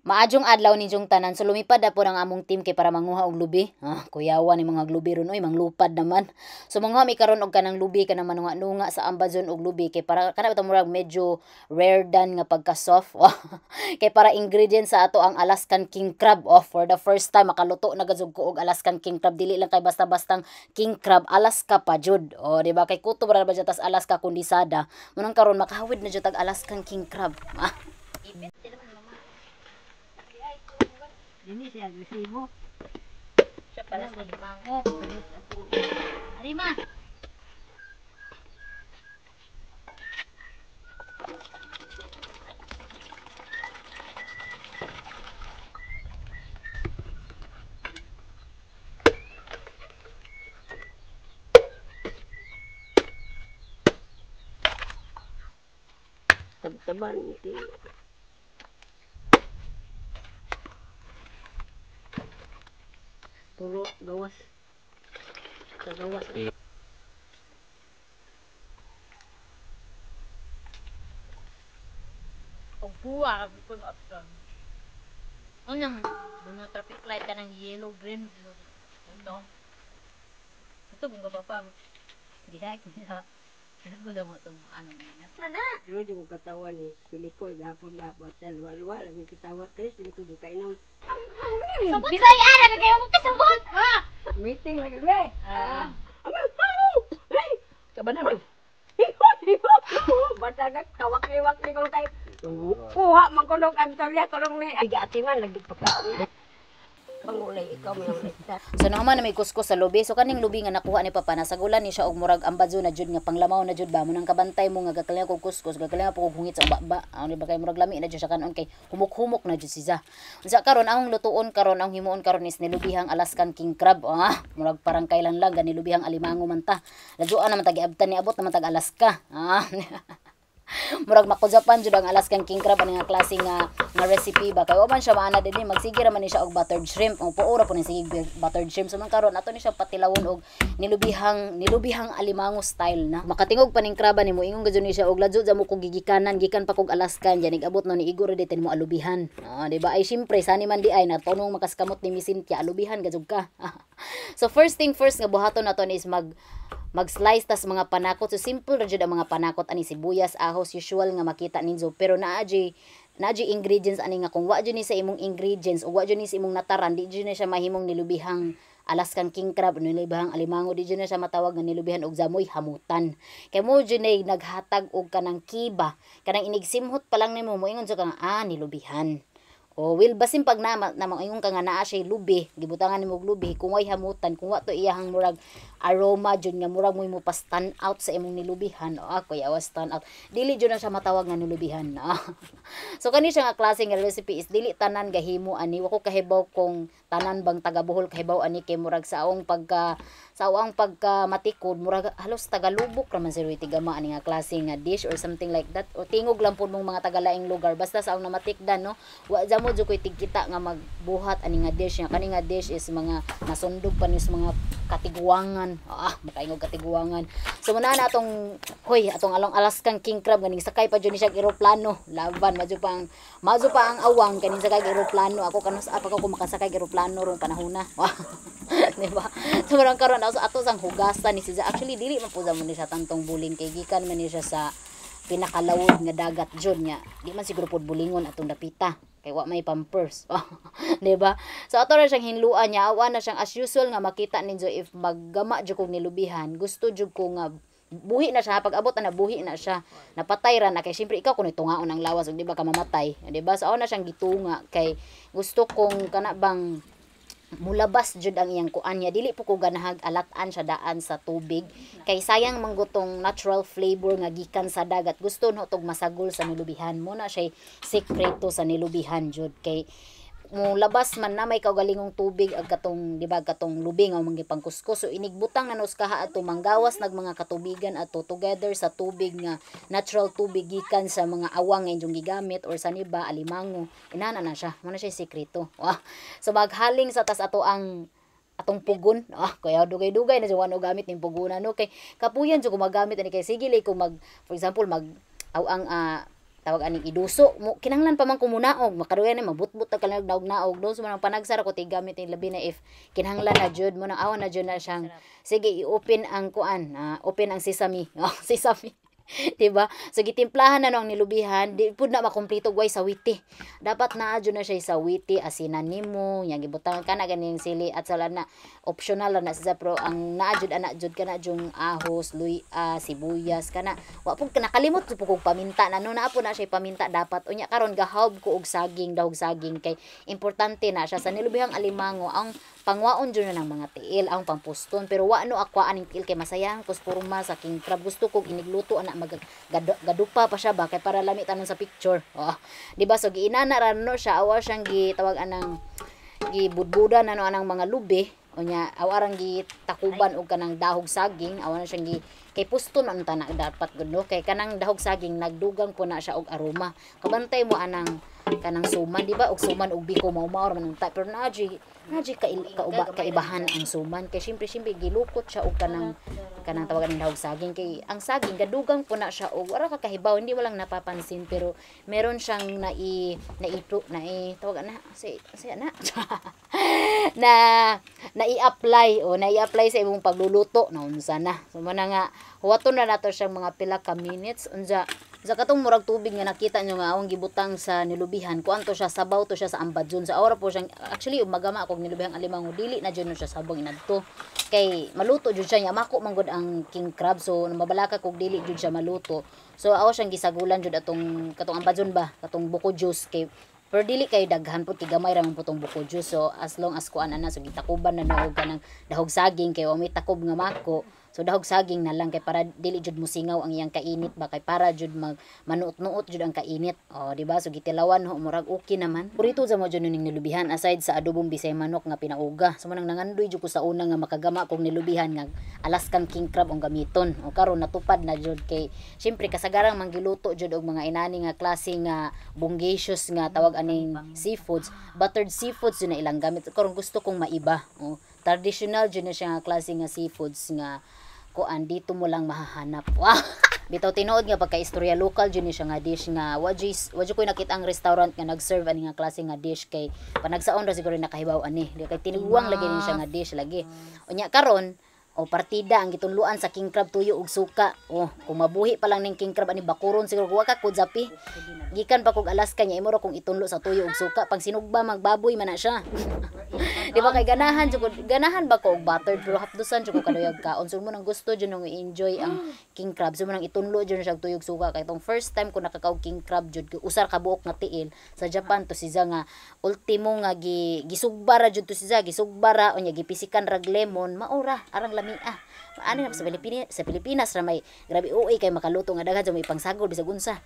Maadjong adlaw ninyong tanan. So lumipad na po ng among team kay para manguha og lubi. Ah, kuyawa ni mga lubi ron oy, manglupad naman. So manguha mi karon og kanang lubi kanang manunga-nunga sa Amazon og lubi kay para kana ba murag medyo rare dan nga pagka soft. Kay para ingredients sa ato ang Alaskan king crab. Oh, for the first time makaluto na gazug ko og Alaskan king crab. Dili lang kay basta-bastang king crab, Alaska pa jud. Oh, di ba kay kutob ra ba tas Alaska kondisada. Munang karon makahawid na jud tag Alaskan king crab. Ah. Dini siya agresibo. Siya pala sa limango. Arima. Tabtaban iti. Puro gawas. Sa gawas. Og buwa ko option. Ano mga traffic light ka ng yellow, green, blue. Ito. Ito kung pa. Diha kisa. Ano mo itong ano na. Pero di ko katawa ni Piliko, gapon dapat sa luwa-luwa, lagi katawa Chris, di ko kainom. Bisaya na kayo mo kasabot. Meeting lagi we. Ah. Kaban naman. Bata kawak-iwak ni ko kay. Kuha man ko nung Antonia, kulong ni. Ay, ati man, lagi pagkaon. Pangulay, ikaw may ulit. So nahuman na may kuskus sa lubi. So kaning lubi nga nakuha ni Papa nasagulan ni siya og murag ambadzo na jud nga panglamaw na jud ba mo nang kabantay mo nga gakalinga kog kuskus, gakalinga po kog hungit sa baba. Ano ba kay murag lami na jud siya kanon kay humok-humok na jud siya. Unsa karon ang lutuon karon, ang himuon karon is nilubihang Alaskan king crab. Ah, murag parang kailan lang ganilubihang alimango man ta. Lajuan naman tag giabtan ni abot naman tag Alaska. Ah. Murag makujapan jud ang Alaskan king crab ani nga klase nga nga recipe ba kay wa man siya maana dinhi, magsige ra man ni siya og buttered shrimp. Ang puo ra po ni sige buttered shrimp. So man karon ato ni siya patilawon og nilubihang alimango style na. Makatingog pa ning kraba nimo, ingon gud ni siya og ladyo mo kog gigikanan gikan pa kog Alaskan diyan igabot no ni igor di mo alubihan. Ah, di ba? Ay syempre sani man di ay natunong makaskamot ni Miss Cynthia, alubihan gajud ka. So first thing first nga buhaton nato ni is mag-slice tas mga panakot. So simple ra jud ang mga panakot ani, sibuyas, ahos, usual nga makita ninyo, pero naa jud ingredients ani nga kung wa jud ni sa imong ingredients o wa jud ni sa imong nataran, di jud na siya mahimong nilubihang Alaskan king crab, nilubihang alimango, di jud na siya matawag nga nilubihan og zamoy hamutan. Kay mo jud nay naghatag og kanang kiba, kanang inigsimhot pa lang nimo moingon jud ka nga ah, nilubihan. O will basin pag na mangingon ka nga naa siya lubi, gibutangan nimo og lubi, kung way hamutan, kung wa to iyahang murag aroma jud nga murag moy mo pa stand out sa imong nilubihan. O ako yawa stand out, dili jud na siya matawag nga nilubihan. So kani siya nga klase nga recipe is dili tanan gahimo ani. Wa ko kahibaw kung tanan bang taga Bohol kahibaw ani kay murag sa awong pagka sa awang pagka matikod murag halos tagalubok ra man si Ruy Tigama ani nga klase nga dish or something like that, o tingog lang pud mong mga tagalaing lugar basta sa awong namatikdan no. Wa mo jud koy tigkita nga magbuhat ani nga dish nga kani nga dish is mga nasundog pa ni sa mga katiguangan. Ah, makaingog katiguangan. So muna na atong hoy atong along Alaskan king crab ganing sakay pa jud ni siya eroplano. Laban madyo pa ang awang kaning sakay eroplano. Ako kanus apa ko makasakay eroplano rong panahona. Di ba? So marang karon ato ato sang hugasan ni siya. Actually dili man po mo ni siya tantong buling kay gikan man ni siya sa pinakalawod nga dagat jud nya. Di man siguro pod bulingon atong dapita kay wa may pampers. Di ba? So ato ra siyang hinluan niya, awa na siyang as usual nga makita ninyo if maggama jud kog nilubihan, gusto jud ko nga buhi na siya, pag abot na buhi na siya, napatay ra na kay syempre ikaw kuno tungaon ang lawas ug di ba ka mamatay, di ba? So awa na siyang gitunga kay gusto kong kana bang Mulabas jud ang iyang kuan niya. Dili po ko ganahag alatan siya daan sa tubig kay sayang manggutong natural flavor nga gikan sa dagat. Gusto no tog masagol sa nilubihan mo na siya, sekreto sa nilubihan jud kay mulabas man na may kaugalingong tubig ag katong, di ba, katong lubi nga mga pangkuskus. So inigbutang na nos kaha ato, manggawas nag mga katubigan ato together sa tubig nga natural tubig gikan sa mga awang nga inyong gigamit or sa niba alimango, inana na siya mo na siya sekreto. Wah. So maghaling sa tas ato ang atong pugon. Ah, kaya dugay-dugay na jud gamit ning pugunan, no, kay kapuyan jud gumagamit ani kay sige lay kung mag, for example, mag aw ang tawag aning iduso mo, kinahanglan pa man kumunaog makaduyan na mabutbut ta kanang naog-naog do. So manang panagsara ko ti gamit ning labi na if kinahanglan na jud mo nang awan na jud na siyang sige i-open ang kuan, open ang sesame. Oh, sesame, diba? So gitimplahan na no ang nilubihan, di pud na makumpleto gway sawiti. Dapat naa jud na siya sawiti, asinan nimo, yang gibutang kana ganing sili at sala na optional na siya, pero ang naa jud ana jud kana jung ahos, luya, sibuyas kana. Wa pud nakalimot pud kog paminta na no, naa po na siya paminta dapat. Unya karon gahawb ko og saging, dahog saging kay importante na siya sa nilubihang alimango. Ang pangwaon jud na ng mga tiil, ang pangpuston, pero wa no akwa aning tiil kay masayang kus porma sa king crab. Gusto kog inigluto ana magadupa pa siya ba kay para lami tanon sa picture. Oh, di ba? So giinana ra no siya, awa siyang gitawag anang gibudbudan ano anang mga lubi. Unya awa rang gitakuban og kanang dahog saging, awa na siyang gi kay puston man ta na dapat gud no, kay kanang dahog saging nagdugang po na siya og aroma. Kabantay mo anang kanang suman, di ba? Og suman og biko mao-mao ra man unta, pero naadyoy kaibahan ang suman kay syempre gilukot siya og kanang tawagan ng dahog saging, kay ang saging gadugang po na siya og wala ka kahibaw, hindi mo lang napapansin pero meron siyang nai tawag na si na na nai-apply o nai-apply sa imong pagluluto na unsa na. So mo na nga huwaton na nato siyang mga pila ka minutes. Unsa sa katong murag tubig nga nakita nyo nga awang gibutang sa nilubihan, kuan to siya, sabaw to siya sa ambadjon. Sa aura po siyang actually magama akong nilubihang alimango, dili na jud no siya sabong inadto kay maluto jud siya nya mako man gud ang king crab, so mabalaka kog dili jud siya maluto. So awa siyang gisagulan jud atong katong ambadjon ba, katong buko juice kay pero dili kay daghan pud kay gamay ra man pud tong buko juice. So as long as kuan ana, so gitakuban na og kanang dahog saging kay wa may takob nga mako. So dahog saging na lang kay para dili jud musingaw ang iyang kainit ba, kay para jud mag manuot-nuot jud ang kainit. O di ba? So gitilawan ho murag okay naman. Purito sa mo jud ning nilubihan aside sa adobong Bisay manok nga pinauga. So manang nangandoy jud ko sa una nga makagama kog nilubihan nga Alaskan king crab ang gamiton. O karon natupad na jud kay syempre kasagarang manggiluto jud og mga inani nga klase nga bonggacious nga tawag aning seafoods, buttered seafoods jud na ilang gamit. Karon gusto kong maiba. O traditional jud na siya nga klase nga seafoods nga kuan dito mo lang mahahanap. Wow. Bitaw tinuod nga pagka-istorya local jud ni siya nga dish nga wa jud koy nakita ang restaurant nga nag-serve ani nga klase nga dish kay panagsaon ra siguro nakahibaw ani. Di kay tinuwang lagi ni siya nga dish lagi. Unya karon o partida ang gitunluan sa king crab tuyo og suka. Oh, kung mabuhi pa lang ning king crab ani bakuron siguro wa ka kudzapi. Gikan pa kog Alaska nya imo ra kung itunlo sa tuyo og suka pang sinugba magbaboy man na siya. Di ba kay ganahan jud ganahan ba ko og buttered pero hapdusan jud ko kaduyag kaon. So mo nang gusto jud nang i-enjoy ang king crab. So mo nang itunlo jud siya og tuyo og suka kay tong first time ko nakakaog king crab jud usar ka buok nga tiil sa Japan to siya nga ultimo nga gisugba ra jud to siya, gisugba ra unya gipisikan rag lemon maora arang lami. Ah, ano na sa Pilipinas, sa Pilipinas ra may grabe uy kay makaluto nga daghan sa may pangsagol bisag unsa.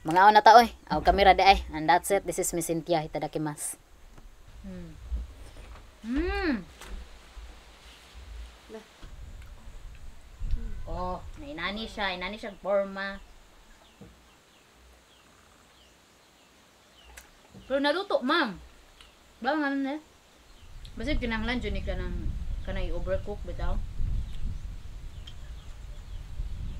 Mga on na ta oy. Aw kamera di ay. And that's it. This is Miss Cynthia. Itadakimasu. Oh, nainani siya, inani siya forma. Pero naluto, ma'am. Ba nga na? Basta kinahanglan jud ni kanang kana i-overcook bitaw.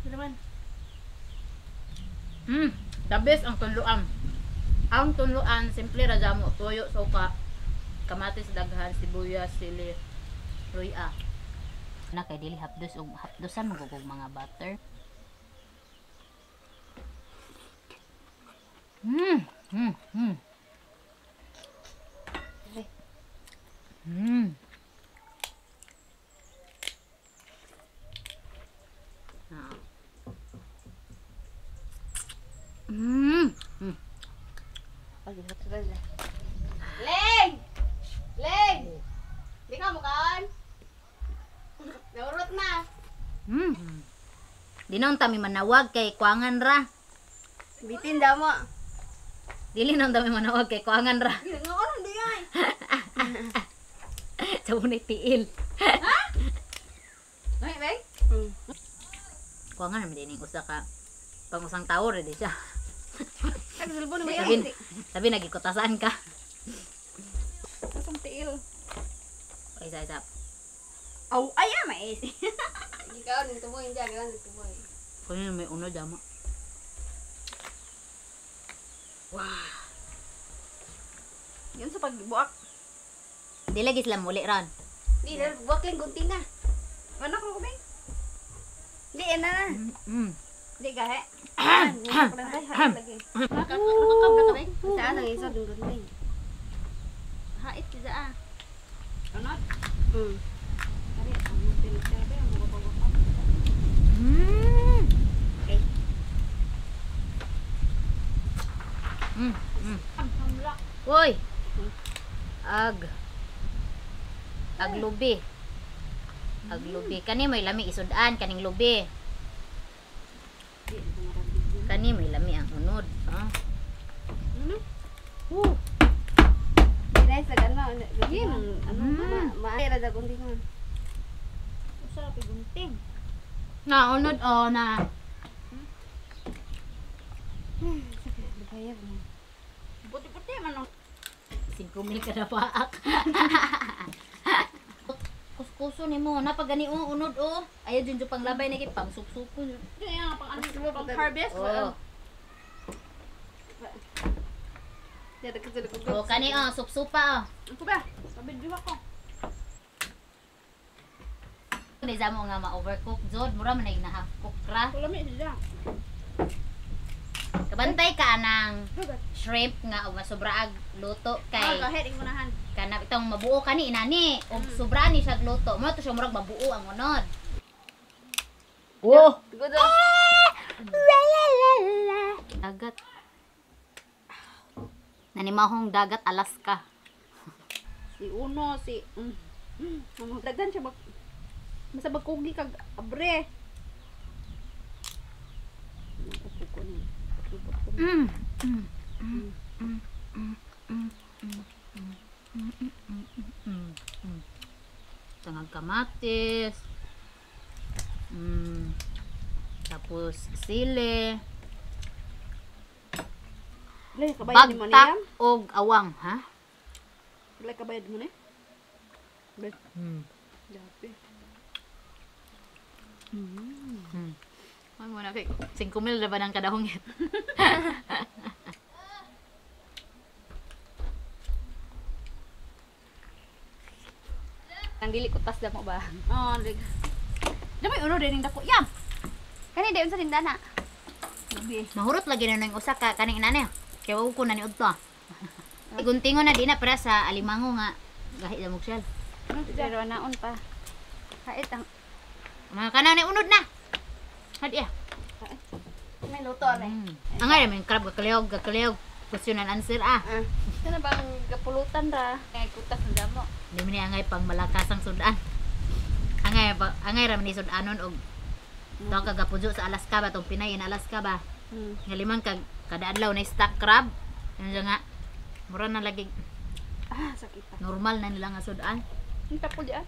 Ano naman? The best ang tunluan. Ang tunluan simple ra jamo, tuyo, suka, kamatis daghan, sibuyas, sili, luya. Na kay dili hapdos og hapdosan magugog mga butter. Leng! Leng! Di na unta mi manawag kay kuangan ra. Bitin damo. Dili na unta mi manawag kay kuangan ra. Ngoon di ay. Sa unay tiil. Ha? Ay, bay. Kuangan man din usa ka pang usang tawo ra di siya. Sabi, sabi nagikotasaan ka. Usang tiil. Ay, isa, isa. Aw, ay, mais. Ikaw, nituboy dyan, ikaw, nituboy. Kunin may uno dyan mo. Wow. Yun sa pagbuak. Di lagi sila muli ron. Di, buak lang gunting na. Ano ko kubing? Di, na na. Di, gahe. Saan ang isa ng gunting? Hait siya ah. Ano? Okay. Uy. Ag. Aglubi. Aglubi. Kani may lami isudan kaning lubi. Kani may lami ang unod. Ah. Ano? Woo. Dahil sa ano, ano, maayra sa guntingon. Usa pa gunting. Na unod oh na. Puti-puti man oh. 5,000 kada paak. Kuskuso nimo na pag gani oh, unod oh. Ayaw jud pang labay na kay pang supsupon. Kaya pang ano, pang harvest. Oh. Oh, kani oh, supsupa oh. Ito ba? Sabi diwa ko. Di sa mo nga ma-overcook jud, mura man na half cook ra. Kulami siya. Kabantay ka anang shrimp nga o masobra ag luto kay Ah, kahit ikunahan. Kanap itong mabuo kani inani og sobra ni siya luto. Mo to siya murag mabuo ang unod. Oh. Good. La la la la. Dagat. Nanimahong dagat Alaska. Si Uno, si daghan siya bag basta bagkugi kag abre. Tangag kamatis. Tapos sili. Lay kabayad mo Bagtak niya. og awang, ha? Lay kabayad mo ni. Grabe. Ay mo na kay 5,000 na ba ng kadahongit? Ang dili kutas damo ba? Oh, lig. Damo uno din dako yam. Kani di unsa tindana? Grabe. Mahurot lagi na nang usa ka kaning inani. Kay wa ko na ni udto. Iguntingon na di na para sa alimango nga gahi damog siya. Pero naon pa. Hait ang Mga kanaw ni unod na. Hadi ya. may luto ane. Angay man crab gakalihog gakalihog. Question and answer ah. Ah. Kana bang gapulutan ra? Kay kutas na damo. Di man ni angay pang malakasang sudan. Angay pa angay ra man ni sudanon og tuwang kagapujo sa Alaska ba tong Pinay in Alaska ba. Nga limang kag kada adlaw na stock crab. Ano siya nga mura na lagi Ah, sakit pa. normal na nila nga sudan. Ang tapol di ah.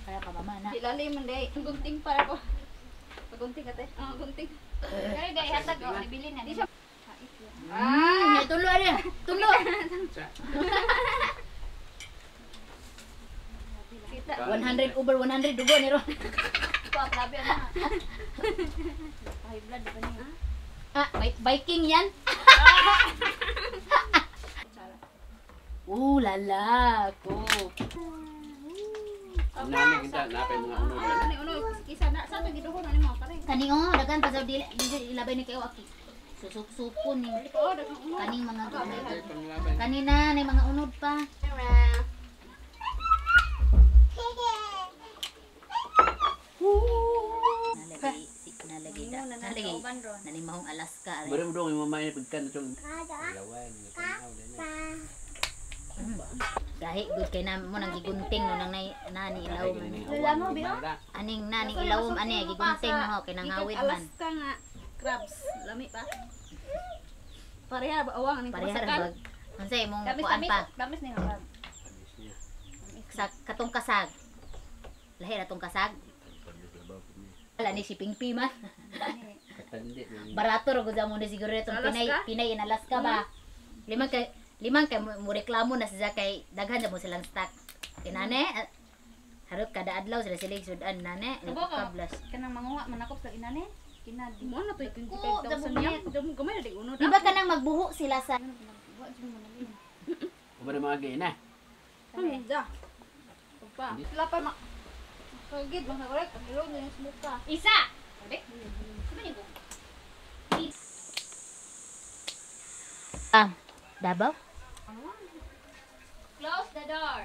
Kaya ka mama na. Di lalim man day. Ang gunting para ko. Pagunting ate. Ah, gunting. Kani day hatag oh, ibili na. Di siya. Tulo ani. Tulo. Kita. 100 over 100 dugo ni ro. Ko grabe ana. High blood ba niya? Ah, biking yan. Lala ko. Nami kita napay mga uno. Ano uno kisa na sa to giduhon ani mo pare. Kani oh, daghan pa sa dili ilabay ni kayo aki. Susuk-supon ni Oh, daghang uno. kaning mga kanina na mga unod pa. Nalagay si nalagay da. Nalagay. Nalimahong Alaska. Bari mo dong yung mamaya pagkan itong lawan. Tanaw din. Gahi gud kay na mo nang gigunting no nang nay nani ilawom ani. Langaw ba? Aning naning ilawom ani gigunting ho kay nangawid man. Alaska nga crabs. Lami pa. Pareha ba awang aning Pareha ra kumasakan? bag. Unsa imong Tamis kuan tamis. pa? Tamis ni nga crab. Sa katong kasag. Lahi ra tong kasag. Wala ni shipping fee man. Katandi. Barato ra gud mo na siguro itong Sa Pinay Alaska? Pinay in Alaska ba. Limang kay mo reklamo na sila kay daghan na mo silang stock. Kinane harot kada adlaw sila sila sudan nane Tubo ka. kablas. Kanang manguha manakop sa inane. Kinadi. Mo na to Ko, 25,000 niya. Damo gamay na di uno. Di ba kanang magbuho sila sa Uba na mga gina. Da. Pa. Sila pa ma. Kagid mga korek, ang ilong na yung smoke. Isa. Ah, Davao? Close the door.